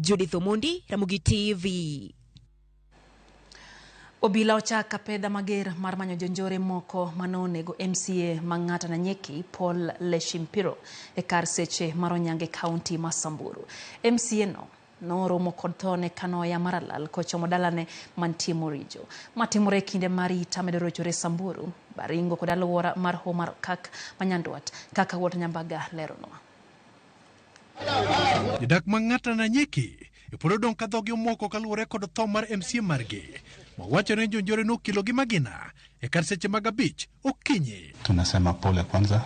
Judith Omondi, Ramogi TV. Obila ochako apedha mager mar manyo jonjore moko manonego MCA ma Ng'ata Nanyeki Paul Leshimpiro e kar seche mar Onyango e kaunti ma Samburu. MCA no noromo kod thone kanoya Maralal kochomo dalane mantie Morijo. Matimore e kinde ma arita medo rochore Samburu, Baringo kod alwora mar Hoho mar Okak ma Nyandwat kaka Walter Nyambaga leronwa. Jodak ma Ng'ata Nanyeki pod odong' ka dhogi omoko kaluwore kod tho mar MCA margi mawacho ni jonjore nokelo gi magina e kar seche mag 5 okinyi. Tunasema pole kwanza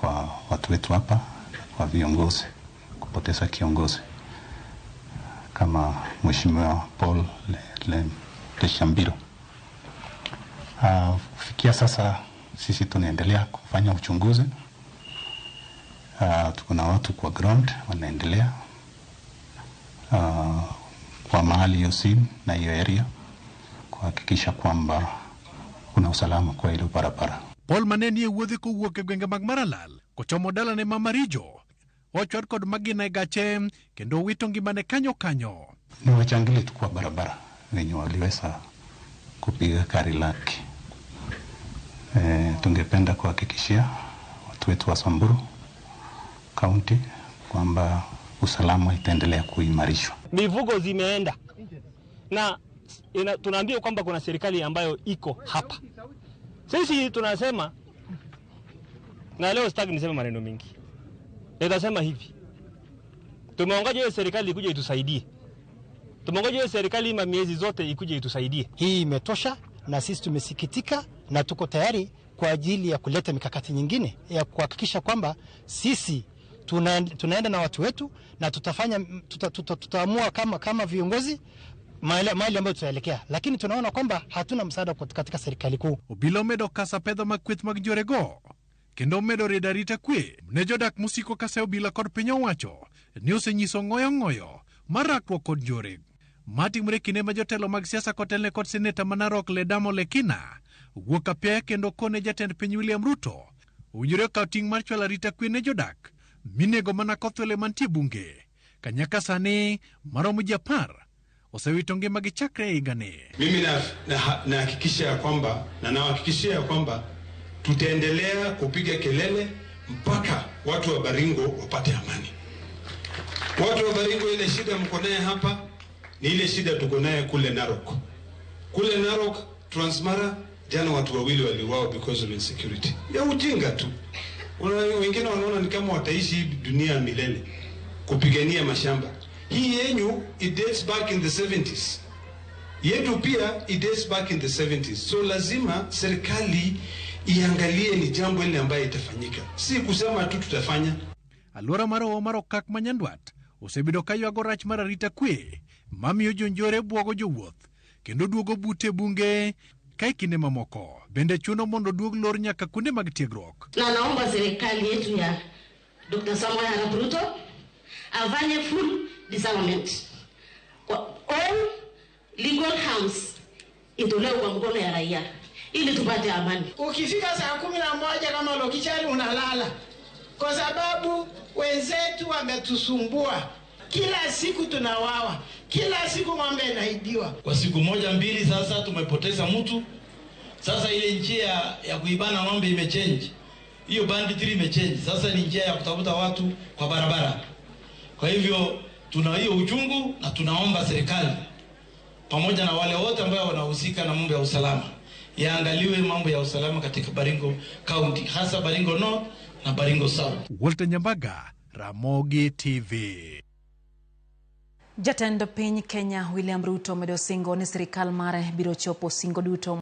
kwa watu wetu hapa, kwa viongozi kupoteza kiongozi kama Mheshimiwa Paul Leshambiro. Kufikia sasa sisi tunaendelea kufanya uchunguzi. Tuko na watu kwa ground wanaendelea kwa mahali hiyo scene na hiyo area kuhakikisha kwamba kuna usalama kwa ile barabara. Paul mane nie wuodhe kowuok e gwenge mag Maralal kochomo dalane ma Marijo ochwad kod magina e gache kendo owito ngimane kanyo kanyo. Ni wachangili tu kwa barabara wenye waliweza kupiga gari lake. Tungependa kuhakikishia watu wetu wa Samburu County kwamba usalama itaendelea kuimarishwa. Mifugo zimeenda na tunaambiwa kwamba kuna serikali ambayo iko hapa. Sisi tunasema, na leo sitaki niseme maneno mengi, nitasema hivi: tumeongoja hiyo serikali ikuje itusaidie. Tumeongoja hiyo serikali ma miezi zote ikuje itusaidie. Hii imetosha na sisi tumesikitika na tuko tayari kwa ajili ya kuleta mikakati nyingine ya kuhakikisha kwamba sisi tunaenda na watu wetu na tutaamua kama viongozi mahali ambayo tutaelekea, lakini tunaona kwamba hatuna msaada katika serikali kuu. Obila omedo kasa pedho mag kweth mag njorego kendo omedo riedo arita kwe ne jodak mosiko kaseyo obila kod piny owacho ni osenyiso ng'oyo ng'oyo mar rakruok kod njore. Matimore kinde ma jotelo mag siasa kotelne kod seneta ma Narok Ledamo Lekina wuok apiaya kendo kone jatend piny William Ruto owinjore okaw ting' mar chwalo arita kwe ne jodak minego mana kothwele mantie bunge kanyaka sani maromo ji 10 osewito ngimagi chakre e higani. Mimi nahakikisha ya kwamba na nawahakikishia ya kwamba tutaendelea kupiga kelele mpaka watu wa Baringo wapate amani. Watu wa Baringo, ile shida mko naye hapa ni ile shida tuko naye kule Narok. Kule Narok, Transmara, jana watu wawili waliuawa because of insecurity. Ya ujinga tu. Wengine wanaona ni kama wataishi dunia milele kupigania mashamba. Hii yenyu it dates back in the 70s. Yetu pia it dates back in the 70s. So lazima serikali iangalie ni jambo ile ambayo itafanyika. Si kusema tu tutafanya. Alwora mar Hoho mar Okak ma Nyandwat osebedo ka ywago rach mar arita kwe mamiyo jonjore bwogo jowuoth kendo duogo bute bunge ka e kinde mamoko bende chuno mondo duog lor nyaka kuonde mag tiegruok. Na naomba serikali yetu ya Dr. Samoei Arap Ruto afanye full disarmament. Kwa all legal arms itolewe kwa mkono ya raia ili tupate amani. Ukifika saa 11 kama Lokichari unalala, kwa sababu wenzetu wametusumbua. Kila siku tunawawa, kila siku ng'ombe inaibiwa. Kwa siku moja mbili sasa tumepoteza mtu. Sasa ile njia ya kuibana ng'ombe imechange. Hiyo banditry imechange. Sasa ni njia ya kutafuta watu kwa barabara. Kwa hivyo tuna hiyo uchungu na tunaomba serikali pamoja na wale wote ambao wanahusika na mambo ya usalama yaangaliwe mambo ya usalama katika Baringo County, hasa Baringo North na Baringo South. Walter Nyambaga, Ramogi TV. Jatend piny Kenya William Ruto omedo singo ni sirikal mare biro chopo singo duto.